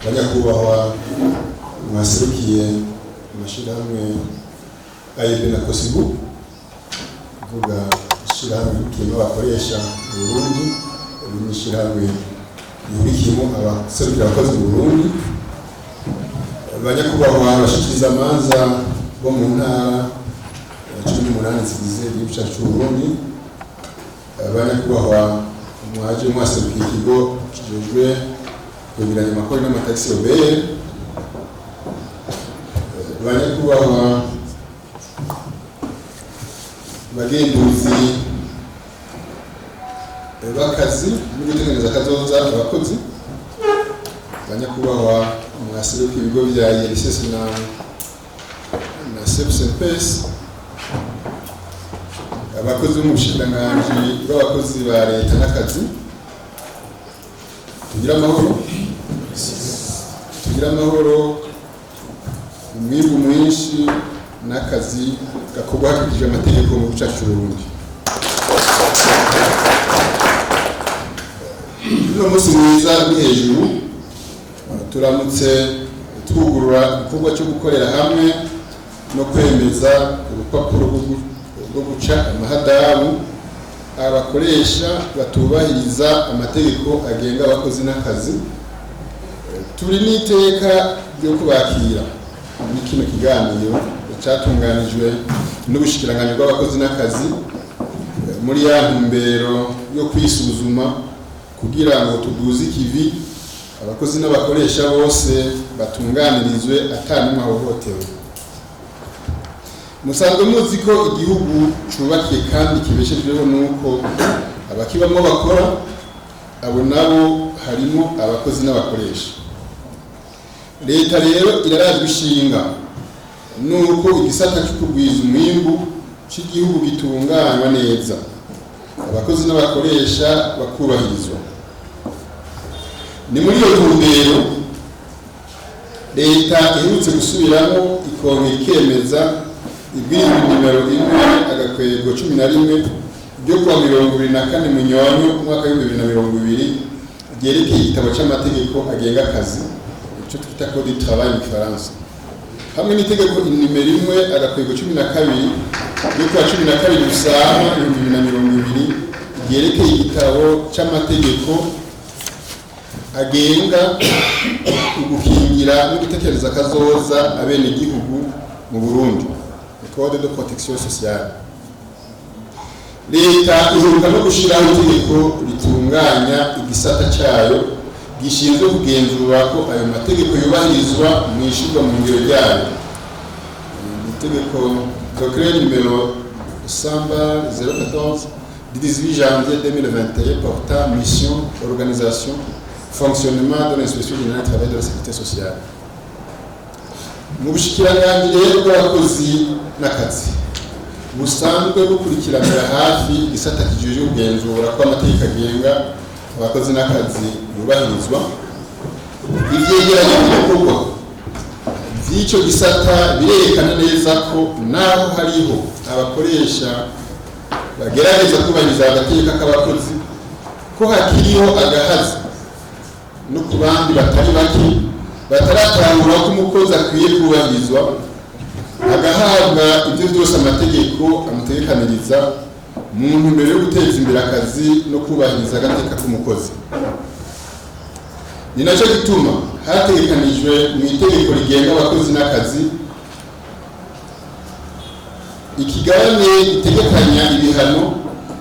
Banyakubahwa mwaserukiye amashirahamwe AEB na COSYBU, kuvuga ishirahamwe rihurikiyemo abakoresha mu Burundi n'ishirahamwe rihurikiyemo abaserukira abakozi mu Burundi, banyakubahwa abashikirizamanza bo mu ntara 18 zigize igihugu cyacu c'u Burundi, banyakubahwa mwaje mwaserukiye ikigo kijejwe kwegeranya amakori n'amatagisi OBR, banyakubahwa bagenduzi b'akazi no gutegereza akazoza abakozi, banyakubahwa mwaserukiye ibigo bya IRSS na CNPS, abakozi bo mu bushikiranganji bw'abakozi ba leta n'akazi, tugira amahoro, tugira amahoro, umwimbu mwinshi n'akazi gakorwa hakurikijwe amategeko mu gihugu cyacu c'Uburundi. Uno munsi mwiza uri hejuru, turamutse twugurura igikorwa cyo gukorera hamwe no kwemeza urupapuro rwo guca amahadabu abakoresha batubahiriza amategeko agenga abakozi n'akazi. Turi n'iteka ryo kubakira muri kino kiganiro cyatunganijwe n'ubushikiranganji bw'abakozi n'akazi muri ya ntumbero yo kwisuzuma kugira ngo tuduze ikivi, abakozi n'abakoresha bose batunganirizwe atanumwe ahohotewe. Musanzwe muzi ko igihugu cubakiye kandi kibeshejweho nuko abakibamwo bakora, abo nabo harimo abakozi n'abakoresha. Leta rero irarajwe ishinga nuko igisata cyo kugwiza umwimbu cy'igihugu gitunganywa neza, abakozi n'abakoresha bakubahirizwa. Ni muri iyo ntumbero leta iherutse gusubiramo ikongera ikemeza ibwirizwa nimero 1-11 ryo kuwa 24 Munyonyo umwaka w'2020 ryerekeye igitabo cy'amategeko agenga akazi, icyo twita code du travail mu Gifaransa, hamwe n'itegeko nimero 1-12 ryo kuwa 12 Rusama 2020 ryerekeye igitabo cy'amategeko agenga ugukingira no gutekereza akazoza abenegihugu mu Burundi, code de protection sociale. Leta iheruka no gushyiraho itegeko ritunganya igisata cyayo gishinzwe kugenzura ko ayo mategeko yubahirizwa mu ishyirwa mu ngiro ryayo. Ni itegeko décret numéro 100 014 du 18 janvier 2021 portant mission, organisation, fonctionnement de l'Inspection générale du travail de la sécurité sociale. Mu bushikiranganji rero bw'abakozi n'akazi busanzwe bukurikiranira hafi igisata kijejwe kugenzura ko amategeko agenga abakozi n'akazi yubahirizwa, ivyegeranyo by'ibikorwa vy'ico gisata birerekana neza ko naho hariho abakoresha bagerageza kubahiriza agateka k'abakozi, ko hakiriho agahazi no ku bandi batari bake bataratangura ko umukozi akwiye kubahirizwa, agahabwa ibyo byose amategeko amutegekaniriza mu ntumbero yo guteza imbere akazi no kubahiriza agateka k'umukozi. Ni nacyo gituma hategekanijwe mu itegeko rigenga abakozi n'akazi ikigabane gitegekanya ibihano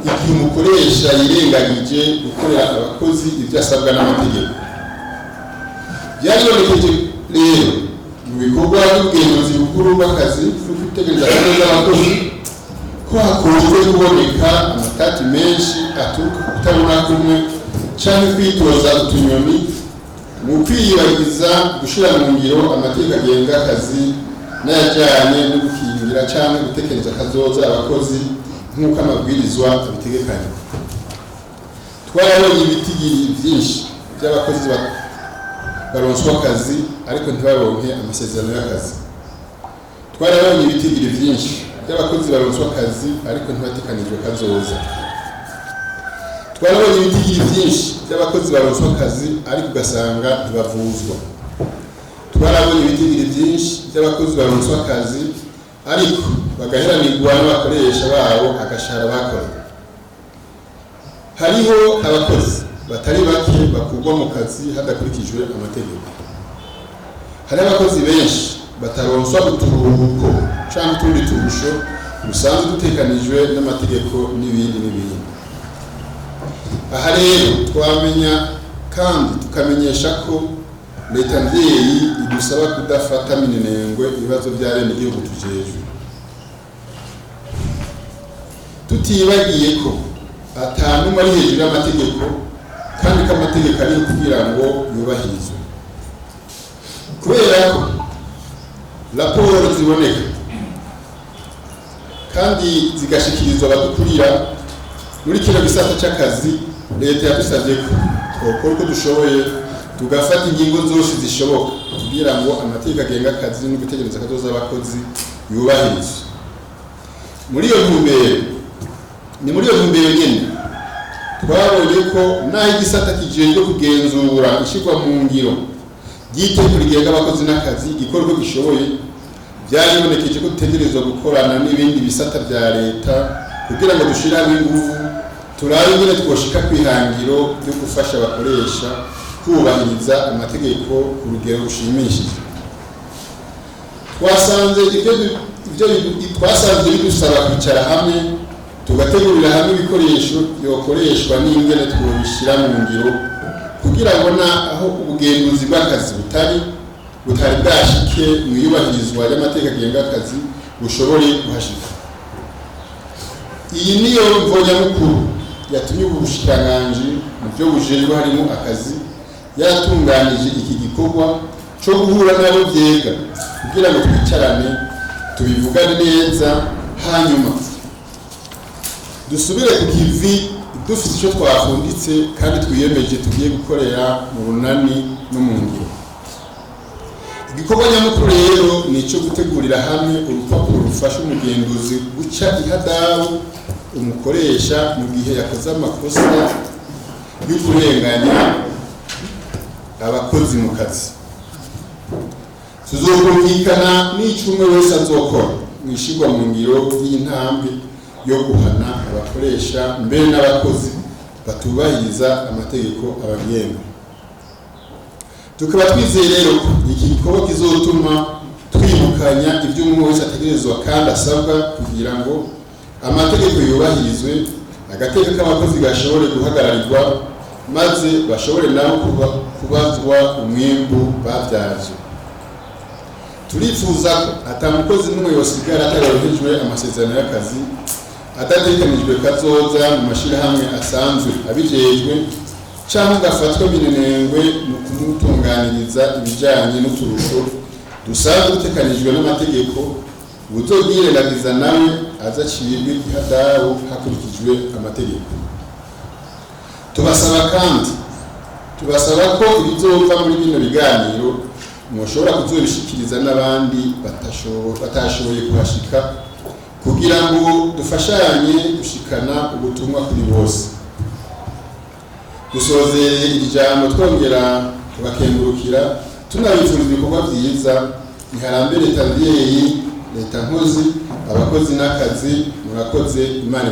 igihe umukoresha yirengagije gukorera abakozi ibyo asabwa n'amategeko. Byaribonekeje rero mu bikorwa by'ubugenzuzi bukuru bw'akazi no kwitegereza akazi abakozi ko hakunze kuboneka amatati menshi aturuka ku kutabona kumwe canke kwitoza utunyoni mu kwiyibagiza gushira mu ngiro amategeko agenga akazi n'ayajyanye no gukingira canke gutekereza akazoza abakozi nk'uko amabwirizwa abitegekanya. Twarabonye ibitigiri byinshi by'abakozi baronswa akazi ariko ntibaronke amasezerano y'akazi. Twarabonye ibitigiri byinshi by'abakozi baronswa akazi ariko ntibatekanijwe kazoza. Twarabonye ibitigiri byinshi by'abakozi baronswa akazi ariko ugasanga ntibavuzwa. Twarabonye ibitigiri byinshi by'abakozi baronswa akazi ariko bagaheranirwa n'abakoresha babo agashahara bakoreye. Hariho abakozi batari bake bakurwa mu kazi hadakurikijwe amategeko. Hari abakozi benshi bataronswa uturuhuko cyangwa utundi turusho dusanzwe dutekanijwe n'amategeko, n'ibindi n'ibindi. Aha rero twamenya kandi tukamenyesha ko leta mvyeyi idusaba kudafata minenengwe ibibazo by'abenegihugu tujejwe, tutibagiye ko atanumwe ari hejuru y'amategeko kandi ko amategeko ariho kugira ngo yubahirizwe. Kubera ko raporo ziboneka kandi zigashikirizwa abadukurira muri kino gisata c'akazi, leta yadusabye ko twokora uko dushoboye tugafata ingingo zose zishoboka kugira ngo amategeko agenga akazi no gutegereza akazoza abakozi yubahirizwe. Muri iyo ntumbero, ni muri iyo ntumbero nyene twabonye ko naho igisata kijejwe kugenzura ishirwa mu ngiro ry'itegeko rigenga abakozi n'akazi gikora uko gishoboye, byaribonekeje ko dutegerezwa gukorana n'ibindi bisata vya leta kugira ngo dushire hamwe inguvu, turabe ingene twoshika kw'ihangiro ryo gufasha abakoresha kubahiriza amategeko ku rugero rushimishije. Twasanze ivyo twasanze bidusaba kwicara hamwe, tugategurira hamwe ibikoresho byokoreshwa n'ingene twobishira mu ngiro, kugira ngo aho ubugenzuzi bw'akazi butari bwashike mu iyubahirizwa ry'amategeko agenga akazi bushobore kuhashika. Iyi niyo mvo nyamukuru yatumye ubu bushikiranganji mu byo bujejwe harimo akazi yaratunganije iki gikorwa co guhura n'abo vyega kugira ngo twicarane, tubivugane neza, hanyuma dusubire ku kivi dufite icyo twafunditse kandi twiyemeje tugiye gukorera mu runani no mu ngiro. Igikorwa nyamukuru rero ni icyo gutegurira hamwe urupapuro rufasha umugenzuzi guca ihadabu umukoresha mu gihe yakoze amakosa yo kurenganya abakozi mu kazi. Tuzokumvikana n'icyo umwe wese azokora mu ishirwa mu ngiro y'intambwe yo guhana abakoresha mbere n'abakozi batubahiriza amategeko abagenga. Tukaba twizeye rero ko iki gikorwa kizotuma twibukanya ibyo umwe wese ategerezwa kandi asabwa kugira ngo amategeko yubahirizwe, agateka k'abakozi gashobore guhagararirwa, maze bashobore nabo kubazwa umwimbu babyaje. Turifuza ko ata mukozi n'umwe yosigara atarohejwe amasezerano y'akazi, adategekanijwe kazoza mu mashirahamwe asanzwe abijejwe, canke gafatwe minenengwe mu kumutunganiriza ibijanye n'uturusho dusanzwe dutekanijwe n'amategeko. Uzobyirengagiza nawe aza acibwe ihadabu hakurikijwe amategeko. Tubasaba kandi tubasaba ko ibizova muri bino biganiro mushobora kuzobishikiriza n'abandi batashoboye kuhashika, kugira ngo dufashanye gushikana ubutumwa kuri bose. Dusozereye iri jambo twongera kubakengurukira, tunabifuriza ibikorwa vyiza. Niharambe leta mvyeyi, leta nkozi, abakozi n'akazi. Murakoze. Imana.